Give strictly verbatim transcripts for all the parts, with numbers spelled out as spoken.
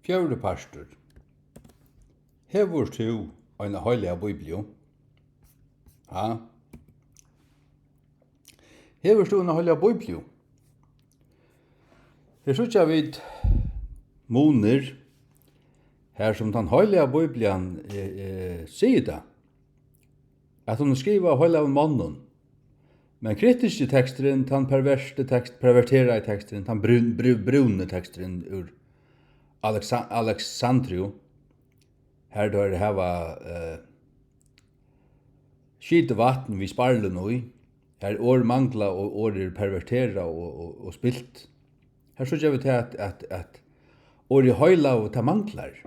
Fjórði partur. Hevur tú eina heilaga bíbliu? Ha? Hevur tú eina heilaga bíbliu? Her síggja vit munir, har sum tann heilaga bíblian, eh, eh, sigur tað, at hon er skrivað av heilagum monnum. Men kritiski teksturin, tann perverti tekst-, perverteraði teksturin, tann brún-, brú-, brúni teksturin úr Aleksa-, Alexandriu, har teir hava, eh, skitið vatn við sparlum í, har orð mangla og orð eru perverterað og, og, og spilt. Har síggja vit tað, at, at, at orðið heilag, tað manglar.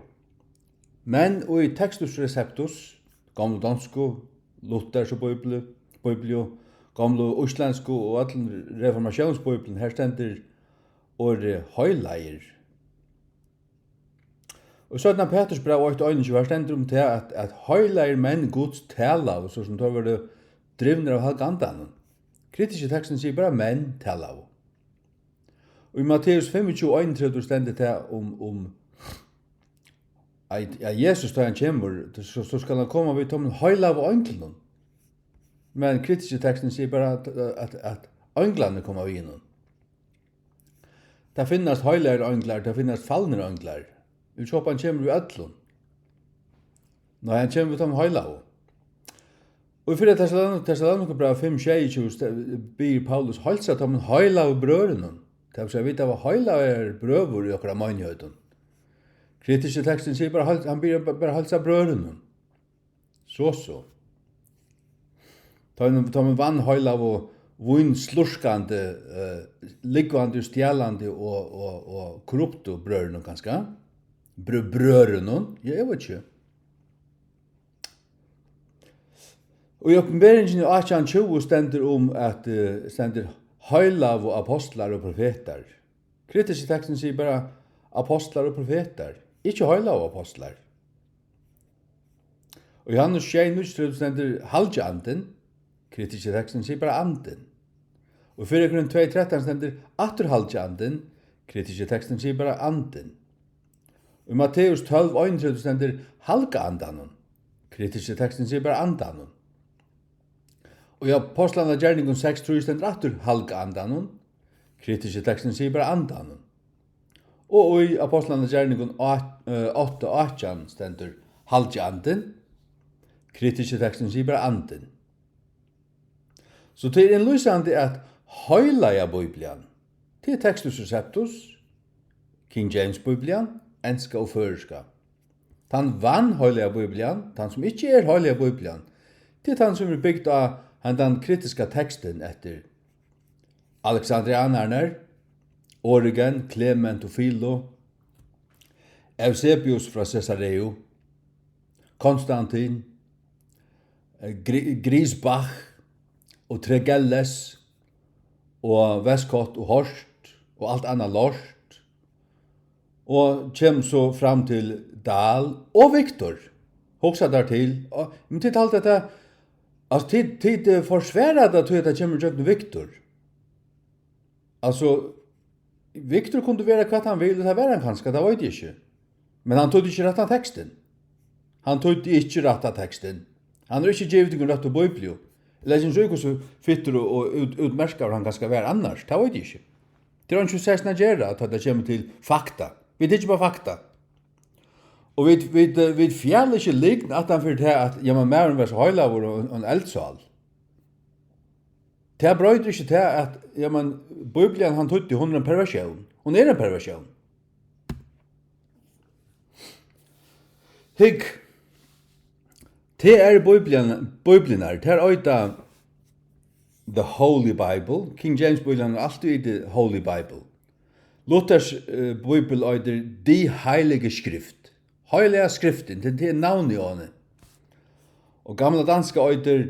Men í Textus Receptus, gomlu donsku, Luthers bíbliu, bíbliu, gomlu íslendsku og øllum reformatiónsbíblium, har stendur orðið heilagir. Og seinna Peturs bræv eitt einogtjúgu, har stendur um tað, at, at heilagir menn Guds talaðu, so sum teir vóru drivnir av Heilaga Andanum. Kritiski teksturin sigur bara, menn talaðu. Og í Matteus fimmogtjúgu einogtretivu stendur tað um, um, at, at Jesus, tá hann kemur, so, so skal hann koma við teimum heilagu einglunum. Men kritiski teksturin sigur bara, at, at, at einglarnir koma við honum. Tað finnast heilagir einglar, tað finnast falnir einglar. Eg veit ikki, um hann kemur við øllum. Nei, hann kemur við teimum heilagu. Og í fyrra Tessalon-, Tessalonikerbrævi fimm sjeyogtjúgu st-, biður Paulus: "Heilsa teimum heilagu brøðrunum." Tað vil siga, vit hava heilagar brøður í okkara meinighetum. Kritiski teksturin sigur bara, heil-, hann biður bara, bara: "Heilsa brøðrunum." So, so. Teimum, teimum vanheilagu, vínslurkandi, eh, lúgvandi og stjalandi og, og, og korruptu brøðrunum kanska. Brø-, brøðrunum, ja, eg veit ikki. Og í Opinberingini átjan tjúgu stendur um, at, eh, stendur: "Heilagu apostlar og profetar." Kritiski teksturin sigur bara: "Apostlar og profetar", ikki heilagu apostlar. Og Johannes sjey níggjuogtretivu stendur: "Halgi andin", kritiski teksturin sigur bara: "Andin". Og fyrra Korint tvey trettan stendur: "Aftur halgi andin", kritiski teksturin sigur bara: "Andin". Og í Matteus tólv einogtretivu stendur: "Halga andanum", kritiski teksturin sigur bara: "Andanum". Og í Apostlanna Gerningum seks trý stendur aftur: "Halga andanum", kritiski teksturin sigur bara: "Andanum". Og í Apostlanna Gerningum át-, eh, átta átjan stendur: "Halgi andin", kritiski teksturin sigur bara: "Andin". So tað er innlýsandi, at heilaga Bíblian, tað er Textus Receptus, King James Bíblian, enska og føroyska. Tann vanheilaga Bíblian, tann sum ikki er heilaga Bíblian, tað er tann, sum er bygd á hendan kritiska tekstin eftir Alexandrianarnar, Origen, Klement og Filo, Eusebius frá Cesareu, Konstantin, eh, Gri-, Griesbach og Tregelles og Westcott og Hort og alt annað lort, og kemur so fram til Dahl og Victor. Hugsa tær til, og, men tit halda, at tað, altso, tit, tit, eh, forsvara tað, tí at tað kemur gjøgnum Victor. Altso, Victor kundi vera hvat hann vil, og tað var hann kanska, tað veit eg ikki. Men hann týddi ikki rætta tekstin. Hann týddi ikki rætta tekstin. Hann hevur ikki givið tykkum røttu Bíbliu. Ella ikki so, hvussu fittur og, og út-, útmerkaður hann kanska var annars, tað veit eg ikki. Tað er eingin sesn at gera, tá tað kemur til fakta. Vit hyggja upp á fakta. Og vit, vit, eh, vit fjala ikki lygn aftan fyri tað, at, ja, men maðurin var so heilagur og, og ein eldsál. Tað broytir ikki tað, at, ja, men Bíblian, hann týddi, hon er ein perversión. Hon er ein perversión. Hygg, T R Bíblian, Bíbliurnar, tær eita The Holy Bible. King James Bíblian er altíð The Holy Bible. Luthers, eh, bíbel eitur Die Heilige Schrift. Heilaga Skriftin, tað, tað er navnið á henni. Og gamla danska eitur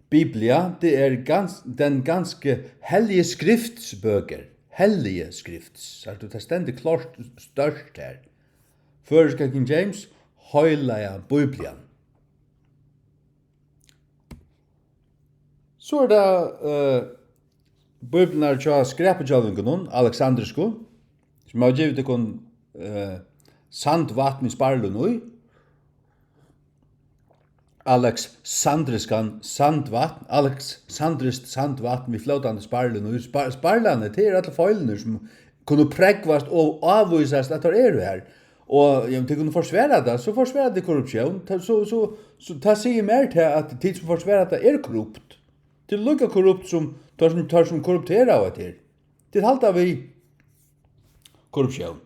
Biblia, det er gans-, den ganske hellige skrifts bøger. Hellige skrifts. Sært tú, tað stendur klárt stórt her. Føroyska King James, heilaga Bíblian. So er tað, eh, bíbliurnar hjá skrapudjálvingunum, aleksandrisku, sum hava givið tykkum, eh, sandvatn við sparlum í. Aleksandriskan sandvatn, Aleksandriskt sandvatn við flótandi sparlum í. Spar-, sparlarnir, tað eru allir feilir, sum kunnu prógvast og avvísast, at teir eru har. Og, ja, tit kunnu forsvara tað, so forsvara tit korruptión. Tað, so, so, so, tað sigur mær tað, at tit, sum forsvara tað, eru korrupt. Tit eru líka korrupt sum teir, sum, teir, sum korrupteraðu hetta her. Tit halda við korruptión.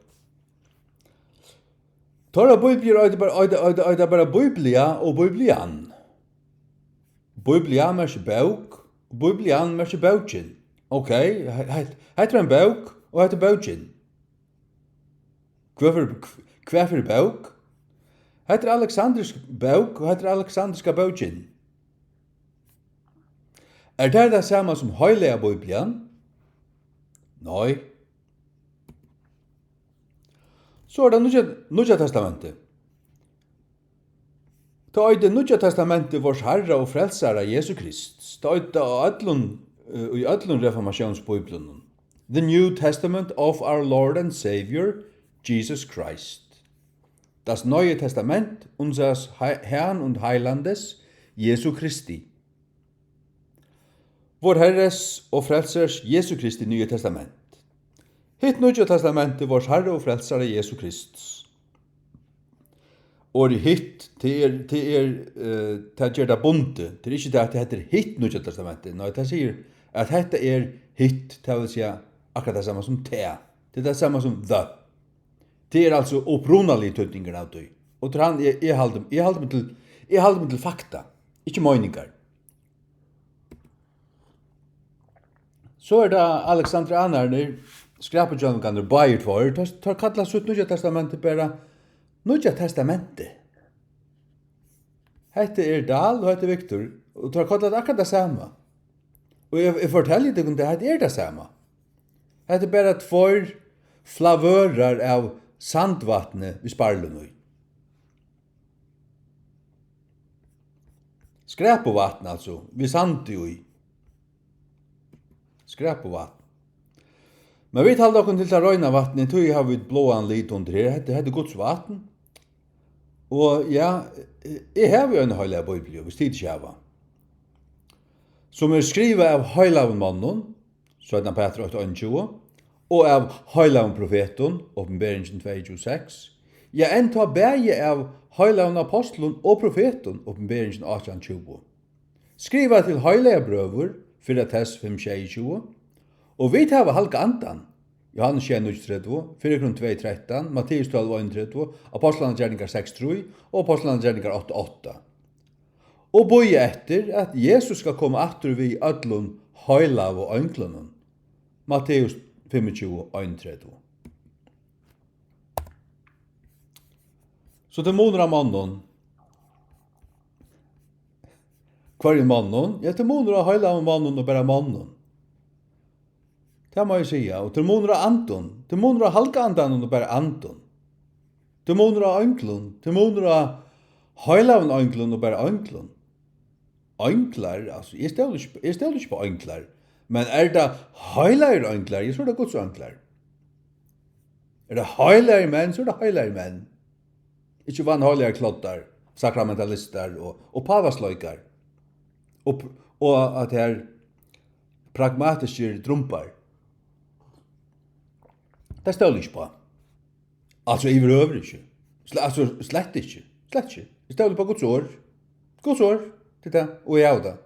Teirra bíbliur eita bara, eita, eita, eita bara Biblia og Biblian. Biblia merkir bók, og Biblian merkir bókin. Ok, he-, he-, hetta er ein bók, og hetta er bókin. Hvat fyri, hvat fyri bók? Hetta er aleksandrisk bók, og hetta er aleksandriska bókin. Er tað tað sama sum heilaga Biblian? Nei. So er tað Nýggja, Nýggja Testamentið. Tað eitur Nýggja Testamentið Vors Harra og Frelsara Jesu Krists. Tað eitur á øllum, eh, í øllum reformatiónsbíbliunum. The New Testament of our Lord and Savior, Jesus Christ. Das Neue Testament unseres Hei-, Herrn und Heilandes, Jesu Christi. Vor Herres og Frelsers Jesu Kristi Nýja Testament. Hitt Nýggja Testamentið Vors Harra og Frelsara Jesu Kristus. Orðið hitt, tað er, tað er, eh, tað ger tað bundið. Tað er ikki tað, at hetta er hitt Nýggja Testamentið. Nei, tað sigur, at hetta er hitt, tað vil siga, akkurát tað sama sum tað. Tað er tað sama sum the. Tað er altso upprunaligi týdningurin av tí. Og tað er hann, eg, eg haldi, eg haldi meg til, eg haldi meg til fakta, ikki meiningar. So er tað Aleksandrianarnir, skrapudjóvingarnir, báðir tveir, teir, teir kalla sítt Nýggja Testamentu bara Nýggja Testamentið. Hetta er Dahl og hetta er Victor, og teir kalla tað akkurát tað sama. Og eg, eg fortelji tykkum tað, hetta er tað sama. Hetta er bara tveir flavørar av sandvatni við sparlum í. Skrapuvatn, altso, við sandi í. Skrapuvatn. Men vit halda okkum til tað reina vatnið, tí hava vit bláan lit undir her. Hetta, hetta er Guds vatn. Og ja, eg havi eina heilaga Bíbliu, hvis tit ikki hava. Sum er skrivað av heilagum monnum, seinna Petur eitt einogtjúgu, og av heilagum profetum, Opinberingin tveyogtjúgu seks, ja, enntá bæði av heilagum apostlum og profetum, Opinberingin átjan tjúgu. Skrivað til heilagar brøður, fyrra Tess fimm sjeyogtjúgu, og vit hava Halga Andan, Johannes sjey níggjuogtretivu, fyrra Korint tvey trettan, Matteus tólv einogtretivu, Ápostlarnar Gerningar seks trý og Ápostlarnar Gerningar átta átta. Og bíða eftir, at Jesus skal koma aftur við øllum heilagu einglunum. Matteus fimmogtjúgu einogtretivu. So tað er munur á monnum. Hvørjum monnum? Ja, tað er munur á heilagum monnum og bara monnum. Tað má eg siga. Og tað er munur á andum. Tað er munur á Halga Andanum og bara andum. Tað er munur á einglum. Tað er munur á heilagum einglum og bara einglum. Einglar, altso, eg stóli ikki, eg stóli ikki upp á einglar. Men er tað heilagir einglar, ja, so er tað Guds einglar. Er tað heilagir menn, so er tað heilagir menn. Ikki vanheilagar kloddar, sakramentalistar og, og pávasleikar. Og, og at tað eru pragmatiskir drumbar. Tað stóli eg ikki upp á. Altso, yvirhøvur ikki. Sle-, altso, slett ikki. Slett ikki. Eg stóli upp á Guds orð. Guds orð, tað er tað, og eg havi tað.